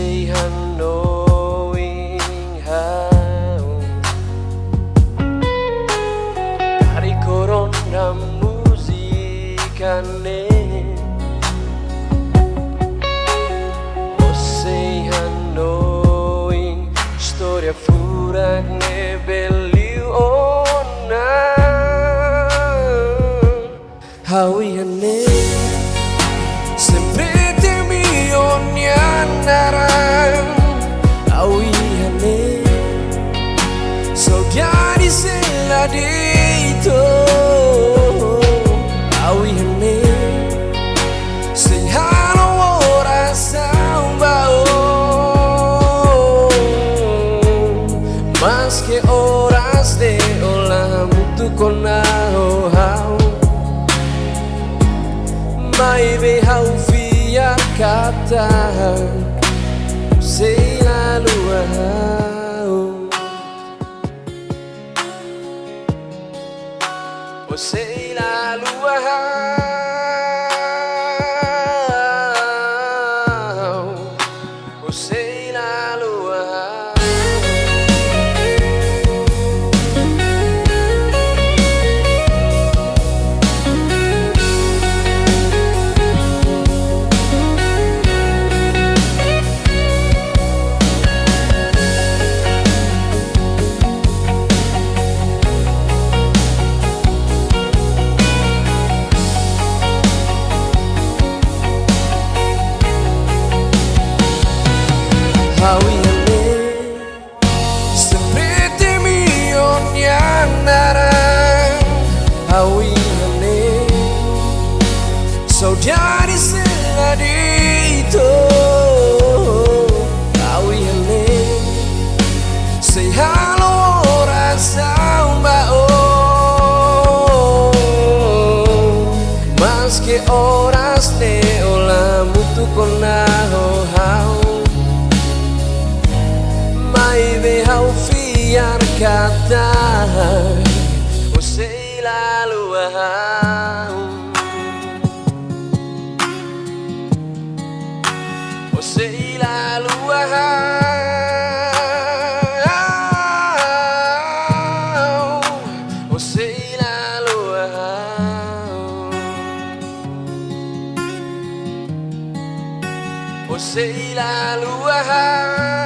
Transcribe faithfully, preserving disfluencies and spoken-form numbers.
Sei hanoin ha'u. Karik ó rona múzika ne'e, ó sei hanoin istória furak ne'ebé liu ona. Ha'u iha ne'e, sempre temi ó-nia naran. Ha'u iha ne'e, saudade sei la de'it. Ha'u iha ne'e, sei halo orasaun ba ó. Maske oras ne'e ó la hamutuk ona ho ha'u, maibé ha'u fiar katak ó sei la haluha ha'u. Ó sei la haluha ha'u. Ó sei la haluha ha'u. Ha'u iha ne'e, sempre temi ó-nia naran. Ha'u iha ne'e, saudade sei la de'it. Ha'u iha ne'e, sei halo orasaun ba ó. Maske oras ne'e ó la hamutuk ona ho ha'u, maibé ha'u fiar katak ó sei la haluha ha'u. Ó sei la haluha ha'u. Ó sei la haluha ha'u. Ó sei la haluha ha'u.